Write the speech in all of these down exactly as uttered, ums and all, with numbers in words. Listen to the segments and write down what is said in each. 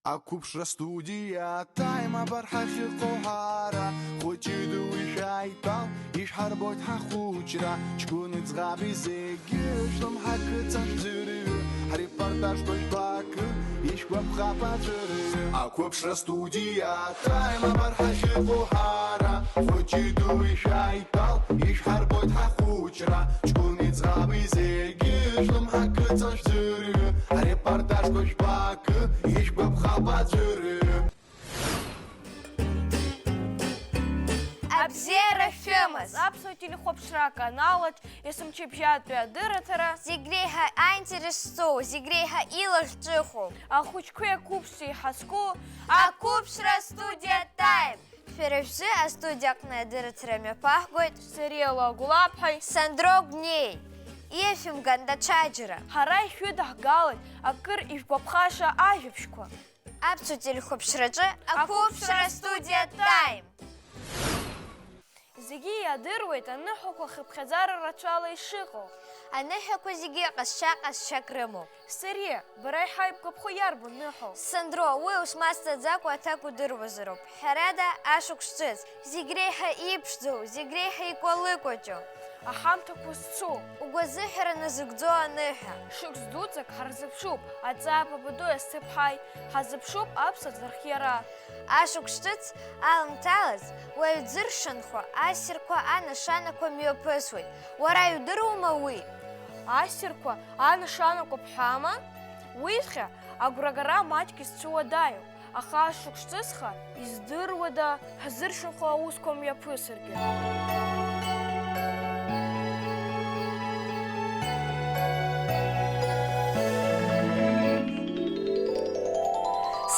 Ақәыԥшра студиа Time абар ҳахьыҟоу ҳара, хәыҷи дуи шәааидтәал, ишәҳарбоит ҳахәыҷра, ҷкәыни ӡӷаби зегьы шәлымҳа кыҵа шәӡырҩы, ҳрепортажқәа жәбакы, ишәгәаԥхап аӡәырҩы. Ақәыԥшра студиа Time абар ҳахьыҟоу ҳара, хәыҷи дуи шәааидтәал, ишәҳарбоит ҳахәыҷра, ҷкәыни ӡӷаби зегьы шәлымҳа кыҵа шәӡырҩы, ҳрепортажқәа жәбакы, ишәгәаԥхап аӡәырҩы. Абзиара шәымаз! Аԥсуа телехәаԥшра аканалаҿ есымчыбжьатәи адырраҭара зегь реиҳа аинтерес зҵоу, зегь реиҳа илахь ҿыхоу, ахәыҷқәеи ақәыԥшцәеи ҳазку ақәыԥшра студиа Time. Шәара шәзы астудиа аҟны адырраҭара мҩаԥаҳгоит Сариа Лагәлаԥҳаи Сандро Гәниеи. Иашәымган даҽаџьара. Ҳара ишәыдаҳгалоит акыр ишәгәаԥхаша ажәабжьқәа. Аԥсуа телехәаԥшраҿы ақәыԥшра студиа Time. Зегьы иадыруеит аныҳәақәа хыԥхьаӡара рацәала ишыҟоу. Аныҳәақәа зегьы ҟазшьа-ҟазшьак рымоуп. Сариа, бара иаҳа ибгәаԥхо иарбан ныҳәоу? Сандро, уи усмаҵзаӡакәа аҭак удыруазароуп. Ҳәарада, ашықәс ҿыц, зегь реиҳа иԥшӡоу, зегь реиҳа икәалыкәаҷо. Аҳамҭақәа зцу. Угәазыҳәара назыгӡо аныҳәа. Шықәс дуӡӡак ҳарзыԥшуп, аҵаа бабаду иазҭыԥҳаи. Ҳазыԥшуп аԥсуа ӡырхиара. Ашықәс ҿыц аламҭалаз уаҩ дзыршанхо ассирқәа анашанақәа мҩаԥысуеит. Уара иудыруама уи? Ассирқәа анашанақәа бҳәама? Уиҵәҟьа агәрагара маҷк исцәыуадаҩуп, аха ашықәс ҿыцха издыруада ҳзыршанхо аусқәа мҩаԥысыргьы?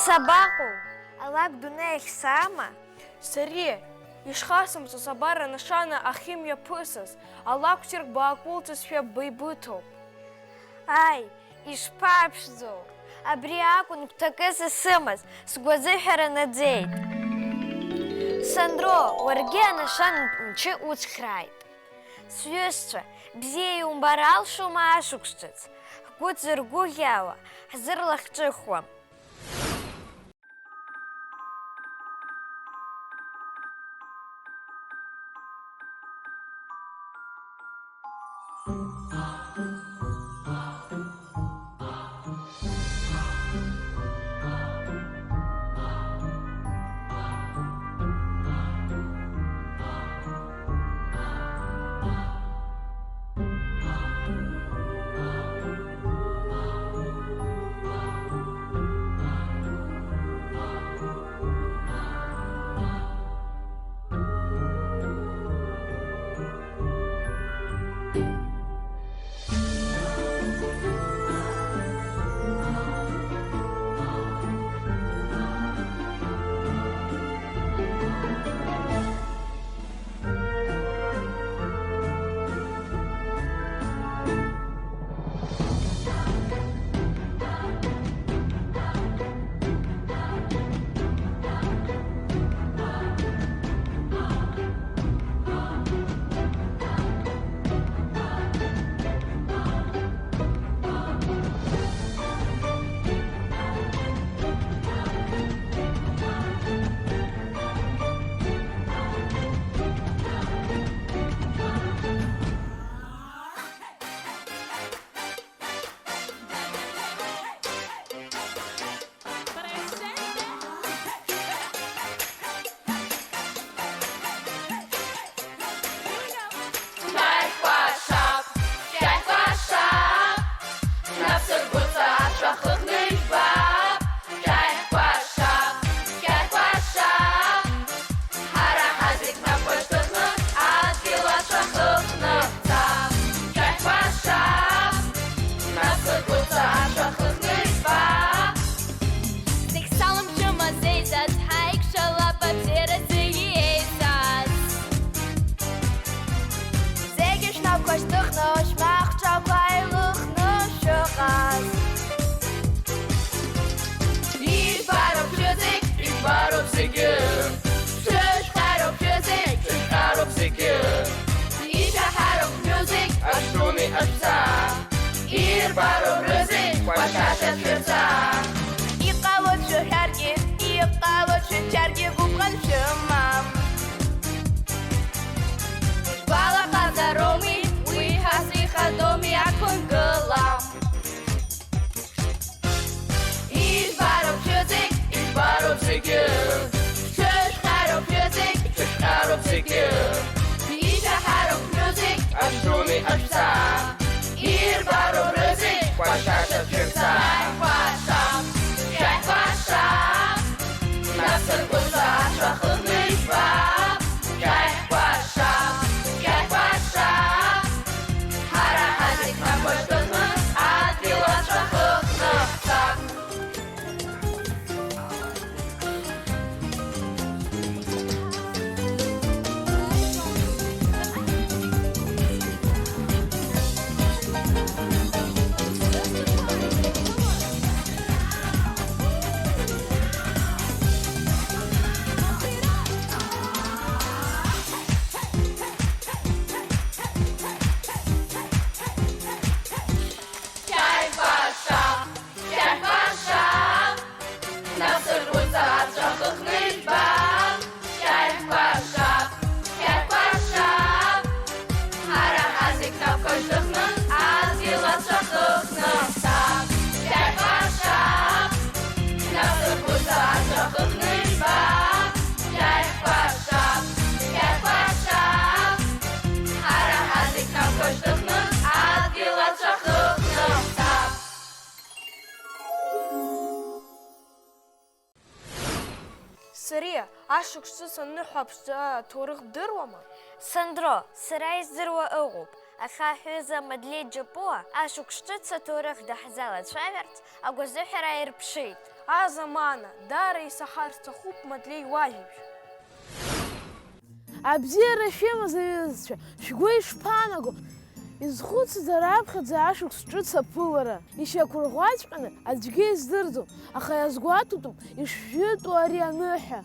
Сабаҟоу? Алакә дунеи ахь саама? Сариа, ишхасымҵоз абар анашана ахьымҩаԥысыз, алакә ссирк баакәылҵызшәа беибыҭоуп. Ааи, ишԥаԥшӡоу! Абри акәын гәҭакыс исымаз, сгәазыҳәара наӡеит. Сандро, уаргьы анашанатә мчы уцхрааит. Сҩызцәа, бзиа иумбар алшома ашықәс ҿыц, ҳгәы дзыргәыӷьаауа, ҳзырлахҿыхуа? Ҳара ҳазегь ҳнапқәа шьҭыхны, адгьыл ацәа хыхны ҳца. Шәаҳкәаша, нас ргәыҵа ашәа хыхны ишԥа? Зегь салымшәымазеизаз, ҳаикәшалап абзиара зегьы еизаз. Зегьы шәнапқәа шьҭыхны, шәмахҿақәа еилыхны шәыҟаз. Ижәбароуп шәызегь, ижәбароуп зегьы. Шәыжәхароуп шәызегь, шәыжәхароуп зегьы. Ишәаҳароуп шәызегь, ашәуни ашәца. Ирбароуп рызегь, уашашьа шәырца. Иҟалоит шәыҳәа Сариа, ашықәс ҿыц аныҳәа аԥшӡа аҭоурых бдыруама? Сандро, сара издыруа ыҟоуп, аха ҳҩыза Мадлеи Џьапуа ашықәс ҿыц аҭоурых даҳзалацәажәарц агәазыҳәара аирԥшит. Азамана, даара исаҳар сҭахуп Мадлеи уажәабжь. Абзиара шәымаз, аҩызцәа, шәгәы ишԥаанаго? Изхәыцӡа раԥхьаӡа ашықәс ҿыц аԥылара. Ишьақәырӷәӷәаҵәҟьаны аӡәгьы издырӡом, аха иазгәаҭатәуп ишжәытәу ари аныҳәа.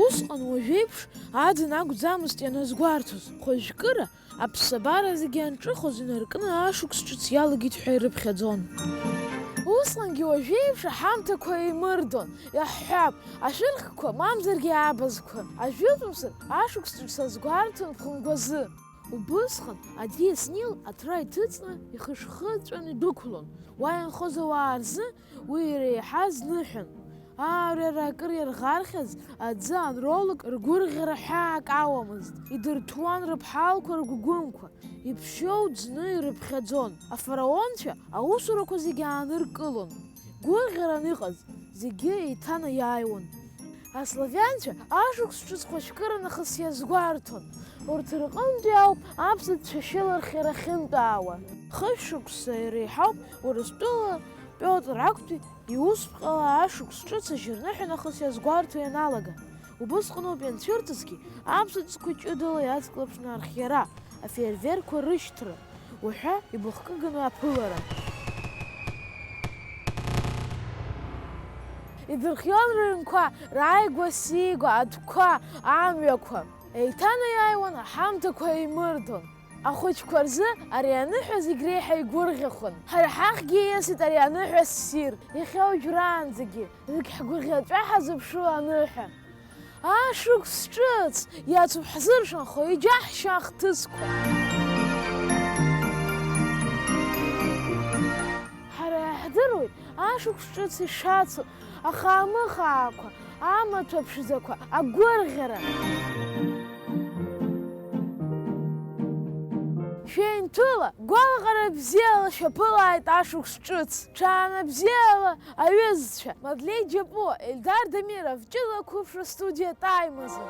Усҟан уажәеиԥш аӡын акәӡамызт ианазгәарҭоз. Хәажәкыра аԥсабара зегьы анҿыхоз инаркны ашықәс ҿыц иалагеит ҳәа ирыԥхьаӡон. Усҟангьы уажәеиԥш аҳамҭақәа еимырдон, иаҳҳәап, ашәырхқәа, мамзаргьы абазқәа. Ажәытәымзар, ашықәс ҿыц азгәарҭон Ԥхынгәазы. Убысҟан аӡиас Нил аҭра иҭыҵны ихышхыҵәаны идәықәлон. Уа инхоз ауаа рзы уи иреиҳаз ныҳәан. Аарҩара акыр иарӷархьаз аӡы анролак ргәырӷьара ҳәаак ауамызт. Идырҭәуан рыԥҳалқәа ргәыгәымқәа, иԥшьоу ӡны ирыԥхьаӡон. Афараонцәа аусурақәа зегьы ааныркылон. Гәырӷьаран иҟаз зегьы еиҭанаиааиуан. Аславианцәа ашықәс ҿыц Хәажәкыра нахыс иазгәарҭон. Урҭ рҟынтәи ауп аԥсуа цәашьыла рхьара ахьынтәаауа. Хышә шықәса иреиҳауп Урыстәыла Пиотр актәи иусԥҟала ашықәс ҿыц ажьырныҳәа нахыс иазгәарҭо ианалага. Убысҟаноуп ианцәырҵызгьы аԥсуа ҵқәа ҷыдала иацклаԥшны архиара, афеерверкқәа рышьҭра, уҳәа иблахкыганы аԥылара. Идырхион рыҩнқәа, рааигәа-сигәа, атәқәа, амҩақәа. Еиҭанаиааиуан, аҳамҭақәа еимырдон. Ахәыҷқәа рзы ари аныҳәа зегь реиҳа игәырӷьахон. Ҳара ҳахьгьы ииасит ари аныҳәа ссир, иахьа уажәраанӡагьы зегь ҳгәырӷьаҵәа ҳазыԥшу аныҳәа. Ашықәс ҿыц иацуп ҳзыршанхо иџьаҳшьа ахҭысқәа. Ҳара иаҳдыруеит ашықәс ҿыц ишацу, аха амыхаақәа, амаҭәа ԥшӡақәа, агәырӷьара. Шәеинҭәыла, гәалаҟара бзиала шәаԥылааит ашықәс ҿыц. Ҽаана бзиала, аҩызцәа! Мадлеи Џьапуа, Ельдар Дамиров, Ҷыла Қәыԥш рыстудиа Таймазы.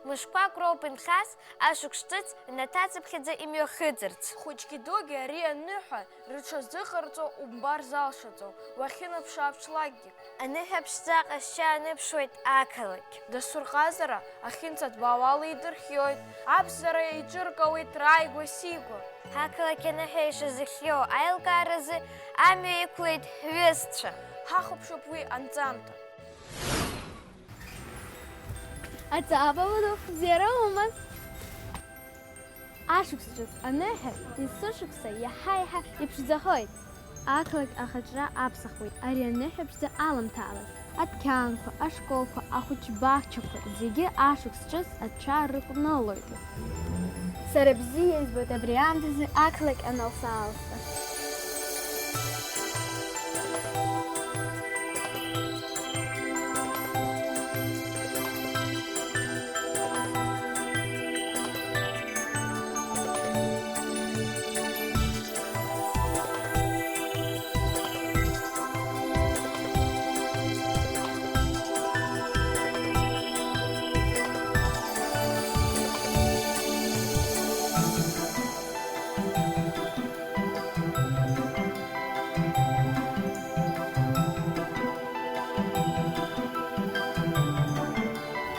Мышқәак роуп инхаз ашықәс ҿыц наҭацыԥхьаӡа имҩахыҵырц. Хәыҷгьы дугьы ари аныҳәа рыҽазыҟарҵо умбар залшаӡом, уахьынаԥш-ааԥшлакгьы. Аныҳәа ԥшӡа аҟазшьа аныԥшуеит ақалақь. Дасу рҟазара ахьынӡаҭбаауала идырхиоит, аԥсҭазаара еиҿыркаауеит рааигәа-сигәа. Ақалақь аныҳәа ишазыхиоу аилкааразы амҩа иқәлеит ҳҩызцәа. Ҳахәаԥшып уи анҵамҭа. Аҵаа бабаду, бзиара умаз? Ашықәс ҿыц аныҳәа есышықәса иаҳа-иаҳа иԥшӡахоит. Ақалақь ахаҿра аԥсахуеит ари аныҳәа ԥшӡа аламҭалаз. Адәқьанқәа, ашколқәа, ахәыҷ баҳчақәа зегьы ашықәс ҿыц аҽа рықәнылоит. Сара бзиа избоит абри аамҭазы ақалақь аналса-аалса.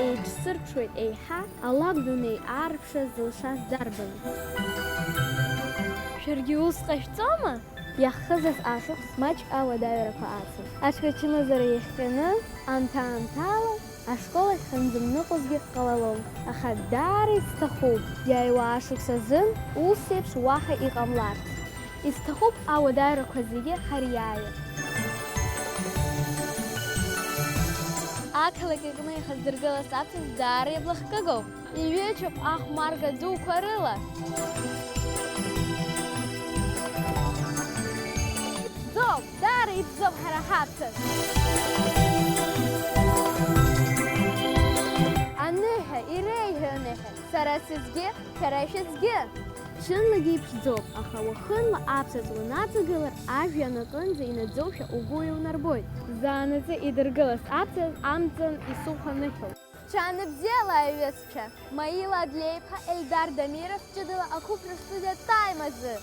Еиҿсырԥшуеит еиҳа, алакә дунеи аарԥшра зылшаз дарбану? Шәаргьы ус ҟашәҵома? Иаҳхызаз ашықәс маҷк ауадаҩрақәа ацын. Аҽҳәа чымазара иахҟьаны, аамҭа-аамҭала ашкол ахь ҳанзымныҟәозгьы ҟалалон, аха даара исҭахуп, иааиуа ашықәс азын ус еиԥш уаҳа иҟамларц. Исҭахуп ауадаҩрақәа зегьы ҳариааир. Ақалақь аҟны иҳаздыргылаз аҵх даара иблахкыгоуп. Иҩыџьоуп ахәмарга дуқәа рыла. Иԥсӡоуп, даара иԥсӡоуп ҳара ҳаԥҭаз. Аныҳәа, иреиӷьу аныҳәа, сара сызгьы, шәара шәызгьы. Ҽынлагьы иԥшӡоуп, аха уахынла аԥсаҵла унаҵагылар, ажәҩан аҟынӡа инаӡошәа угәы иунарбоит. Заанаҵы идыргылаз аԥсаҵ амҵан исухәа ныҳәоуп. Ҽаанбзиала, аҩызцәа! Маила Адлеиԥҳа, Ельдар Дамиров ҷыдала ақәыԥшра студиа Time азы!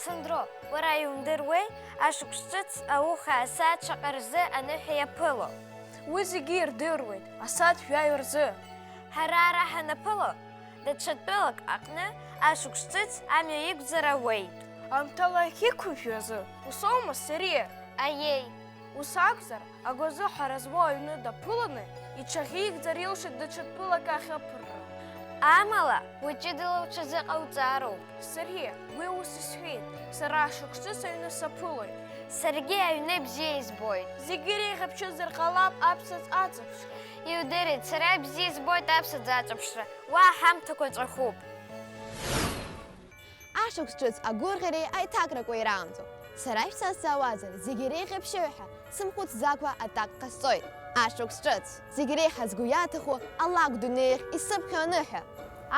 Сандро, уара иумдыруеи, ашықәс ҿыц ауха асааҭ шаҟа рзы аныҳәа иаԥыло? Уи зегьы ирдыруеит, асааҭ жәаҩа рзы. Ҳара ара ҳанаԥыло, даҽа тәылак аҟны ашықәс ҿыц амҩа иқәзар ауеит. Аамҭала ахьиқәыжәжәо азы, усоума, Сариа? Аиеи. Ус акәзар, агәазыҳәара змоу аҩны даԥыланы, иҽахьихьӡар илшоит даҽа тәылак ахь аԥырра. Амала, уи ҷыдала уҽазыҟауҵароуп. Сариа, уи ус исҳәеит, сара ашықәс ҿыц аҩны саԥылоит. Саргьы аҩны бзиа избоит. Зегьы иреиӷьу ԥшьызар ҟалап аԥсаҵ аҵаԥшра. Иудырит, сара бзиа избоит аԥсаҵ аҵаԥшра. Уа ҳамҭақәа ҵәахуп. Ашықәс ҿыц агәырӷьареи аиҭакрақәеи раамҭоуп. Сара шәсазҵаауазар, зегьы иреиӷьу ԥшьоуи ҳәа сымхәыцӡакәа атәак ҟасҵоит. Ашықәс ҿыц! Зегь реиҳа сгәы иаҭаху алакә дунеихь исыԥхьо аныҳәа.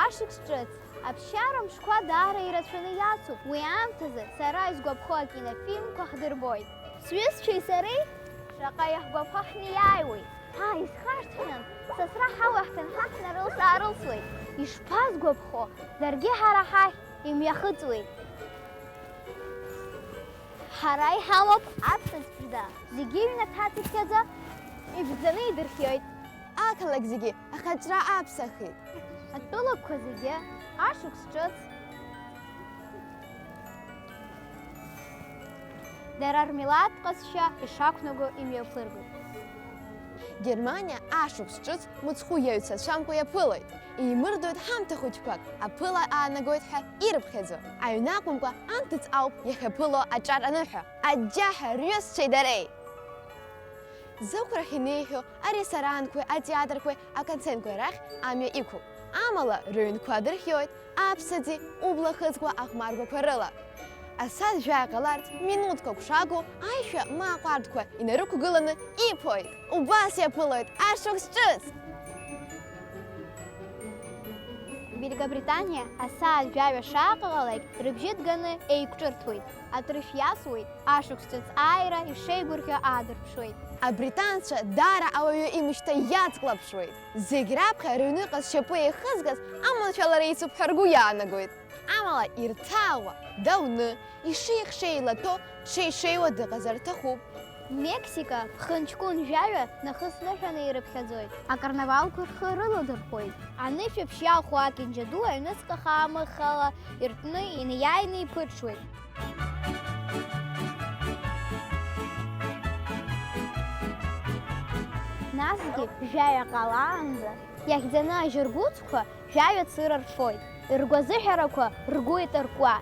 Ашықәс ҿыц! Аԥсшьара мшқәа даара ирацәаны иацуп, уи аамҭазы сара изгәаԥхо акинофильмқәа ҳдырбоит. Сҩызцәеи сареи шаҟа иаҳгәаԥхо ҳнеиааиуеит. Ҳа, исхашҭхьан, сасра ҳауа ҳҭынҳа ҳнарылс-аарылсуеит. Ишԥазгәаԥхо, даргьы ҳара ҳахь имҩахыҵуеит. Ҳара иҳамоуп аԥсаҵ ԥшӡа, зегьы иҩнаҭа цқьаӡа ибжаны идырхиоит. Ақалақь зегьы ахаҿра аԥсахит. Атәылақәа зегьы ашықәс ҿыц. Дара рмилаҭ ҟазшьа ишақәнаго имҩаԥыргоит. Германиа ашықәс ҿыц мыцхәы иаҩцацәамкәа иаԥылоит. Еимырдоит ҳамҭа хәыҷқәак, аԥыла аанагоит ҳәа ирыԥхьаӡо. Аҩны акәымкәа, анҭыҵ ауп иахьаԥыло аҿар аныҳәа. Аџьџьаҳәа рҩызцәеи дареи! Зықәрахь инеихьоу аресторантқәеи атеатрқәеи аконцертқәеи рахь амҩа иқәуп. Амала, рыҩнқәа адырхиоит аԥсаӡи убла хызкуа ахәмаргақәа рыла. Асааҭ жәаҩа ҟаларц минуҭқәак шагу аишәа ма аҟәардәқәа инарықәгыланы иԥоит. Убас иаԥылоит ашықәс ҿыц! Великобританиа асааҭ жәаҩа шааҟалалак рыбжьы ҭганы еиқәҿырҭуеит, атрышә иасуеит, ашықәс ҿыц ааира ишеигәырӷьо аадырԥшуеит. Абританцәа даара ауаҩы имышьҭа иацклаԥшуеит. Зегь раԥхьа рыҩныҟа зшьапы еихызгаз аманшәалара ицуп ҳәа ргәы иаанагоит. Амала ирҭаауа, дауны, ишихшеи илаҭәо, дшеишеиуа дыҟазар рҭахуп. Мексика ԥхынҷкәын жәаҩа нахыс ныҳәаны ирыԥхьаӡоит. Акарнавалқәа рхы рыладырхәоит. Анышә еиԥш иалху акьанџьа ду аҩныҵҟа хаамыхала иртәны инеиааины иԥыҽуеит. Насгьы жәаҩа ҟалаанӡа иахьӡаны ажьыргәыцқәа жәаҩа цыра рфоит, ргәазыҳәарақәа ргәы иҭаркуа.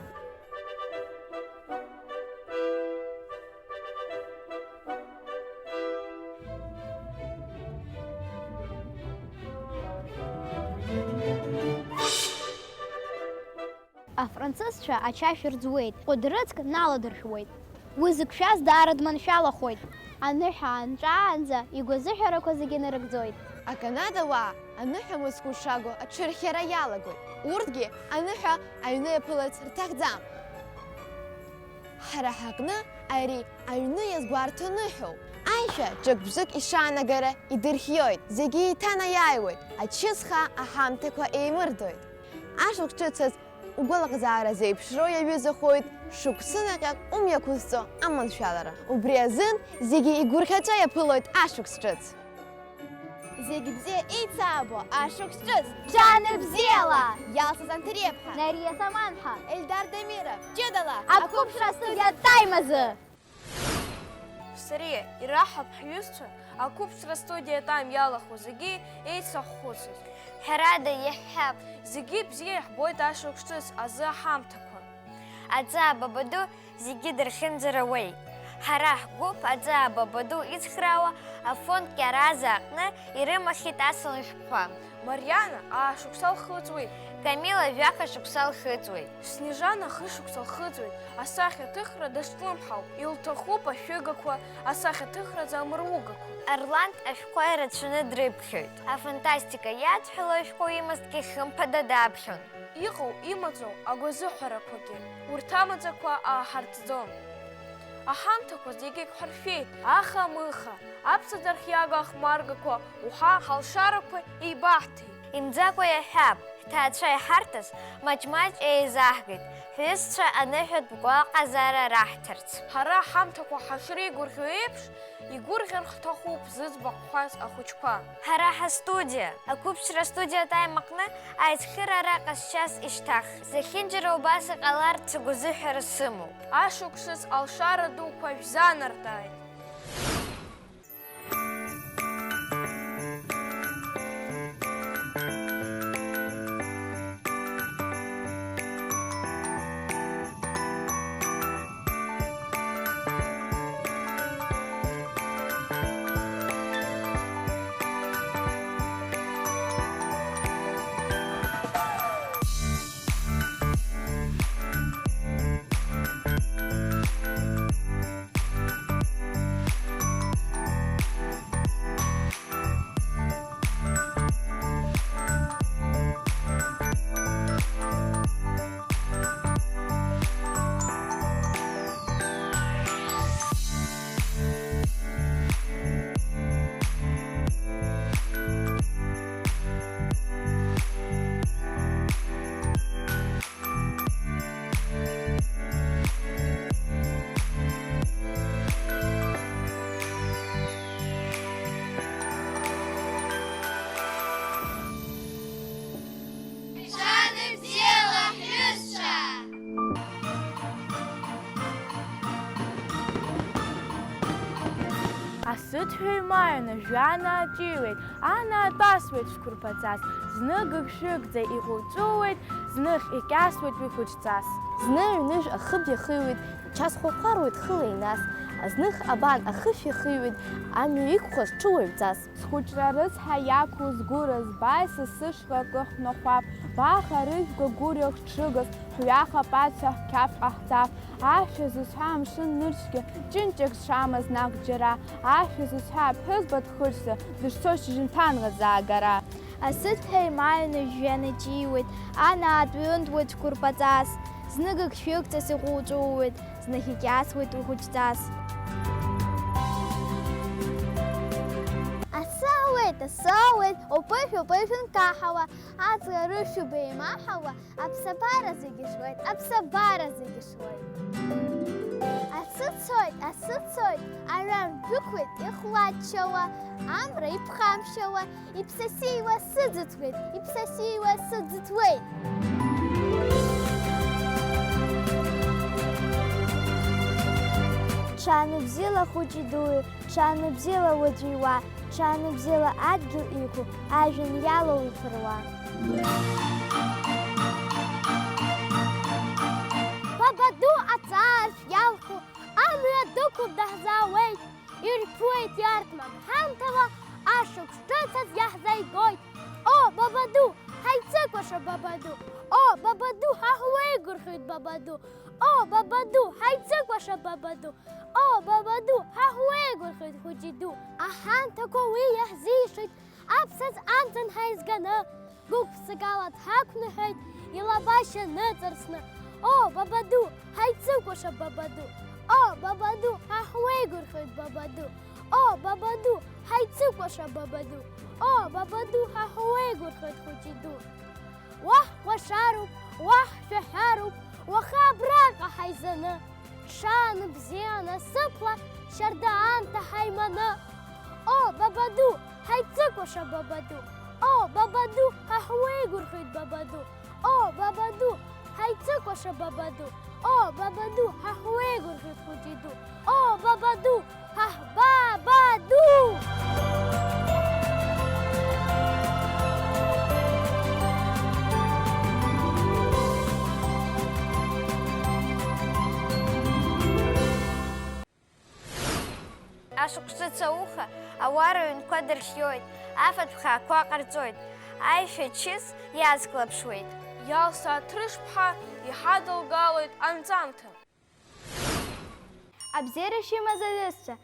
Афранцызцәа ачашә рӡуеит, ҟәыд рыцк наладыршәуеит. Уи зықәшәаз даара дманшәалахоит. Аныҳәа аанҵәаанӡа игәазыҳәарақәа зегьы нарыгӡоит. Аканадауаа аныҳәа мыцхәы шагу аҽырхиара иалагоит. Урҭгьы аныҳәа аҩны иаԥыларц рҭахӡам. Ҳара ҳаҟны ари аҩны иазгәарҭо ныҳәоуп. Аишәа ҿык-бжык ишаанагара идырхиоит, зегьы еиҭанаиааиуеит, ачысхаа аҳамҭақәа еимырдоит. Ашықәс ҿыц азы угәалаҟазаара зеиԥшроу иаҩызахоит шықәсы наҟьак умҩақәызҵо аманшәалара. Убри азын зегьы игәырӷьаҵәа иаԥылоит ашықәс ҿыц. Зегь бзиа еицаабо ашықәс ҿыц! Ҽаанбзиала! Иалсыз Анҭариаԥҳа, Нариа Саманҳа, Ельдар Дамиров, ҷыдала ақәыԥшра астудиа Time азы! Сариа, ираҳҳәап ҳҩызцәа, ақәыԥшра астудиа Time иалахәу зегьы еицаҳхәыцыз. Ҳәарада, иаҳҳәап, зегьы бзиа иаҳбоит ашықәс ҿыц азы аҳамҭақәа. Аҵаа бабаду зегьы дырхьымӡар ауеит. Ҳара ҳгәыԥ Аҵаа бабаду ицхраауа афонд Кьараза аҟны ирымахьеит асалам шәҟәқәа. Мариана аа шықәса лхыҵуеит. Камила жәаха шықәса лхыҵуеит. Снежана хы шықәса лхыҵуеит, асахьаҭыхра дазҿлымҳауп, илҭахуп ашәыгақәа, асахьаҭыхраӡа амыругақәа. Арланд ашәҟәқәа ирацәаны дрыԥхьоит. Афантастика иадҳәалоу ашәҟәы имазҭгьы хымԥада даԥхьон. Иҟоу, имаҵоу агәазыҳәарақәагьы урҭ амаӡақәа ааҳартӡом. Аҳамҭақәа зегьы ҳаршәеит, аха-мыха, аԥсаӡ архиага ахмаргақәа уҳәа ҳалшарақәа еибаҳҭеит. Имӡакәа иаҳҳәап, ҳҭаацәа иҳарҭаз маҷ-маҷ еизаҳгеит, ҳҩызцәа аныҳәатә гәаҟазара раҳҭарц. Ҳара ҳамҭақәа ҳашреигәырӷьо еиԥш, игәырӷьар ҳҭахуп зыӡбахә ҳҳәаз ахәыҷқәа. Ҳара ҳастудиа, ақәыԥшра астудиа Time аҟны аицхыраара ҟазшьас ишьҭаҳхит. Зехьынџьара убас иҟаларц агәазыҳәара сымоуп. Ашықәсыц алшара дуқәа шәзанартәааит! Шәаныбзиала, ҳҩызцәа! Асыҭҳәа имаҩны жәҩан ааҿиуеит, анаатә асуеит цәқәырԥаҵас, зны гыгшәыгӡа иҟуҵәуеит, зных икьасуеит уи хәыҷҵас. Зны аҩныжә ахыб иахыҩуеит, час хәахәаруеит хыла инас, зных абан ахышә иахыҩуеит, амҩа иқәхаз ҽыуаҩҵас. Схәыҷра рыцҳа иақәу сгәы рызбааит, са сышҟа акы ҳнахәап, баха рыжәга гәырҩа хҽыгас, ҳҩаха патша ҳқьаф ҟаҳҵап. Ашәа зызҳәа амшын нырцәгьа, ҷынҷак зшамаз наҟ џьара, ашәа зызҳәа аԥҳәызба дхыршьзар, дышцоз шьыжьымҭанла заагара. Асыҭҳәа имаҩны жәҩан аҿиуеит, анаатә ҩынтәуеит цәқәырԥаҵас, зны гыгшәыгҵас иҟуҵәуеит, зных икьасуеит уи хәыҷҵас. Асы ауеит, асы ауеит, уԥышә, уԥышә нкаҳауа, аҵла рышәуп еимаҳауа, аԥсабара зегьы шлоит, аԥсабара зегьы шлоит. Асы цоит, асы цоит, аҩар дәықәлеит ихәлаччауа, амра иԥхамшьауа, иԥсасиуа сыӡыҭуеит, иԥсасиуа сыӡыҭуеит. Ҽаанбзиала хәыҷи дуи, ҽаанбзиала уаҵәи уа, ҽаанбзиала адгьыл иқәу, ажәҩан иалоу иԥыруа. Бабаду аҵааршә иалху, амҩа дықәуп, даҳзаауеит, ирԥуеит иарҭман ҳамҭала, ашықәс ҿыцаз иаҳзааигоит. О, Бабаду, ҳаицыкәаша, Бабаду! О, Бабаду, ҳа ҳуеигәырӷьоит, Бабаду! О, Бабаду, ҳаицыкәаша, Бабаду! О, Бабаду, ҳа ҳуеигәырӷьоит, хәыҷи ду! Аҳамҭақәа уи иаҳзишеит, аԥсаӡ амҵан ҳаизганы, гәык-ԥсыкала дҳақәныҳәеит илабашьа ныҵарсны. О, Бабаду, ҳаицыкәаша, Бабаду! О, Бабаду, ҳа ҳуеигәырӷьоит, Бабаду! О, Бабаду, ҳаицыкәаша, Бабаду! О, Бабаду, ҳа ҳуеигәырӷьоит, хәыҷи ду! Уаҳ кәашароуп, уаҳ шәаҳәароуп, уаха абраҟа ҳаизаны, ҽаанбзиа насыԥла, шьарда аамҭа ҳаиманы. О, Бабаду, ҳаицыкәаша, Бабаду! О, Бабаду, ҳа ҳуеигәырӷьоит, Бабаду! О, Бабаду, ҳаицыкәаша, Бабаду! О, Бабаду, ҳа ҳуеигәырӷьоит, хәыҷи ду! О, Бабаду, ҳа ҳбаба ду! Ашықәс ҿыц ауха ауаа рыҩнқәа дырхиоит, афатә хаақәа ҟарҵоит, аишәа чыс иацклаԥшуеит. Иалса Аҭрышԥҳа иҳадылгалоит анҵамҭа. Абзиара шәымаз аҩызцәа,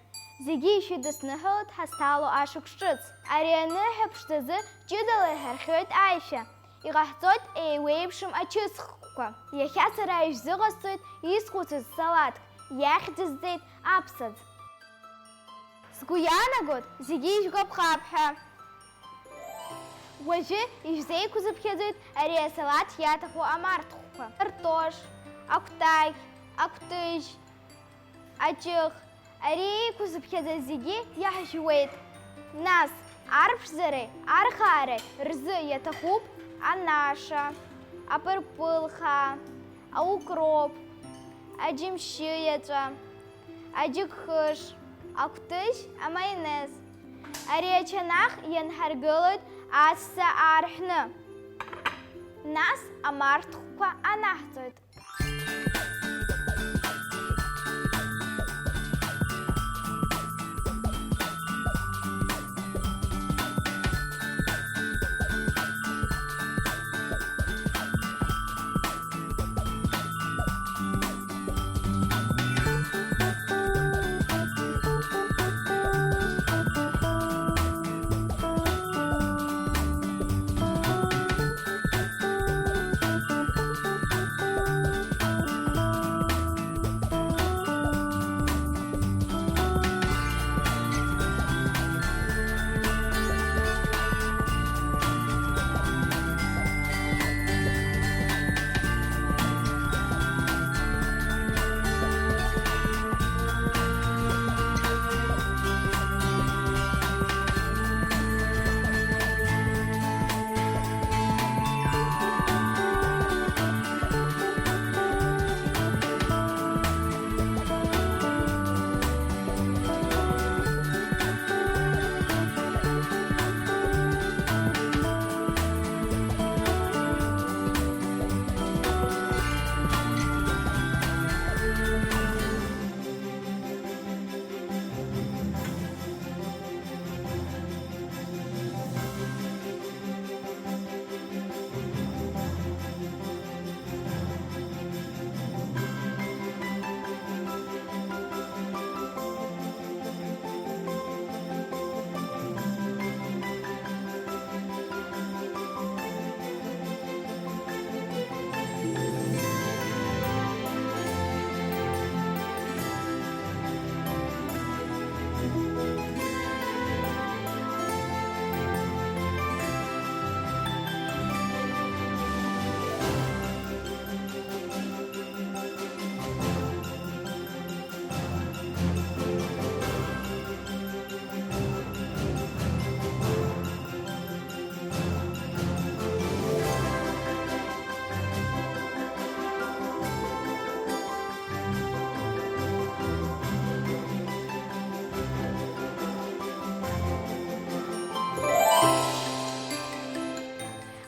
зегьы ишәыдысныҳәалоит ҳазҭаало ашықәс ҿыц. Ари аныҳәа ԥшӡазы ҷыдала иҳархиоит аишәа. Иҟаҳҵоит еиуеиԥшым ачысхқәа. Иахьа сара ишәзыҟасҵоит исхәыцыз салаҭк, иахьӡызҵеит аԥсаӡ. Сгәы иаанагоит, зегьы ижәгәаԥхап ҳәа. Уажәы ишәзеиқәзыԥхьаӡоит ари асалаҭ иаҭаху амарҭхәқәа: картош, акәтаӷь, акәтыжь, аҷых. Ари еиқәзыԥхьаӡаз зегьы иаҳжәуеит. Нас арԥшӡареи архаареи рзы иаҭахуп анаша, апырпылхаа, аукроп, аџьымшьы иаҵәа, аџьыкхыш, акәтыжь, амаионез. Ари ачанах ианҳаргылоит аҵәца аарҳәны. Нас амарҭхәқәа анаҳҵоит.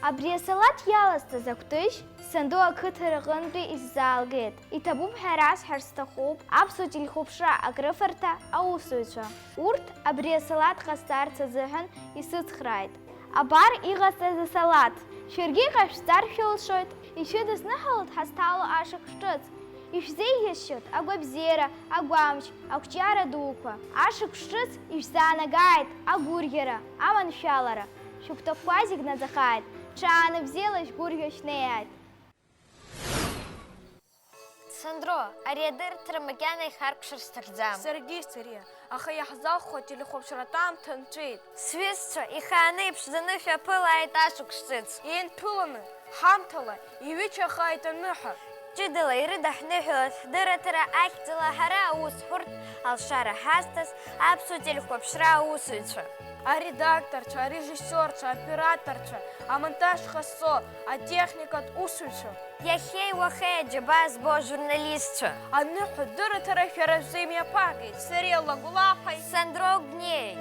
Абри асалаҭ иаласҵаз акәтыжь санду ақыҭа рҟынтәи исзаалгеит. Иҭабуп ҳәа расҳәар сҭахуп аԥсуа телехәаԥшра акрыфарҭа аусзуҩцәа. Урҭ абри асалаҭ ҟасҵарц азыҳәан исыцхрааит. Абар иҟасҵаз асалаҭ. Шәаргьы иҟашәҵар шәылшоит. Ишәыдысныҳәалоит ҳазҭало ашықәс ҿыц. Ишәзеиӷьасшьоит агәабзиара, агәамч, ақәҿиара дуқәа. Ашықәс ҿыц ишәзаанагааит агәырӷьара, аманшәалара. Шәыгәҭакқәа зегь наӡахааит, ҽаанбзиала шәгәырӷьо шәнеиааит. Сандро, ари адырраҭара макьана ихаркәшар сҭахӡам. Саргьы, Сариа, аха иаҳзалху ателехәаԥшратә аамҭа нҵәеит. Сҩызцәа, ихааны иԥшӡаны шәаԥылааит ашықәс ҿыц. Еинԥыланы, ҳамҭала, иҩычахааит аныҳәа. Ҷыдала ирыдаҳныҳәалаз ҳдырраҭара ахьӡала ҳара аус ҳурҭ алшара ҳазҭаз аԥсуа телехәаԥшра аусзуҩцәа. Аредакторцәа, арежиссиорцәа, аоператорцәа, амонтаж ҟазҵо, атехникатә усзуҩцәа. Иахьеи уахеи аџьабаа збо ажурналистцәа. Аныҳәа дырраҭара шәара шәзы имҩаԥаагеит Сариа Лагәлаԥҳаи Сандро Гәниеи.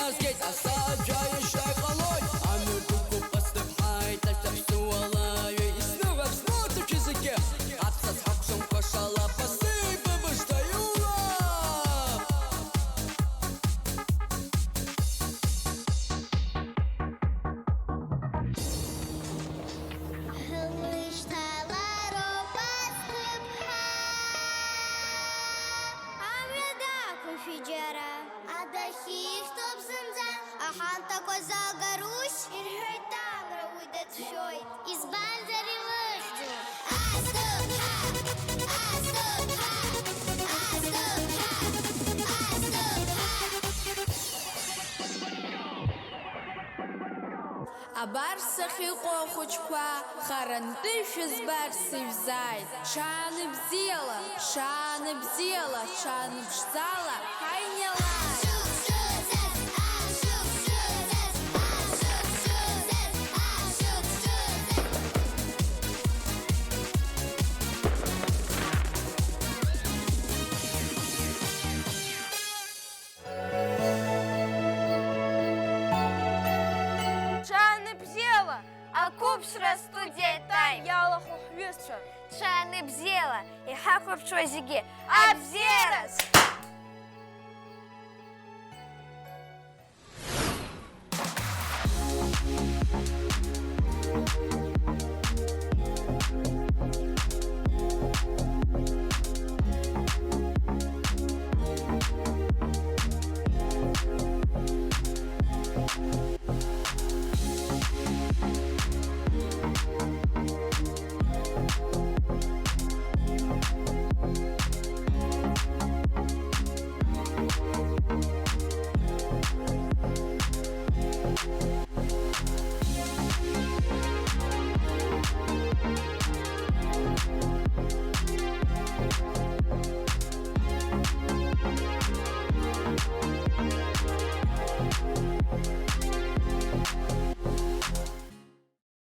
Азгеит асааҭ жәаҩа шьра иҟалоит, амҩа дықәуп, ԥасҭыԥҳаит, аԥсуалаҩы, исныҳәап смоҭацәа зегьы, аԥсас ҳакәшамкәа шалаԥас сеибабышҭа иулап! Ҳлышьҭалароуп ԥасҭыԥҳа. Амҩа дақәымшәеит џьара. Адәахьы ихьӡуп зынӡа. Аҳамҭақәа залгарушь? Ирҳәоит, Тамра уи дацәшәоит. Избанзар илыхьӡуп. Асҭыԥҳа! Асҭыԥҳа! Асҭыԥҳа! Асҭыԥҳа! Абар сахьыҟоу ахәыҷқәа, харантәи шәызбар сыжәзааит. Ҽаанбзиала, ҽаанбзиала, ҽаанԥшӡала, ҳаинеилааит! Ҽаанбзиала, ақәыԥшра студиа Time иалахәу ҳҩызцәа. Ҽаанбзиала, иҳахәаԥшуа зегьы абзиараз!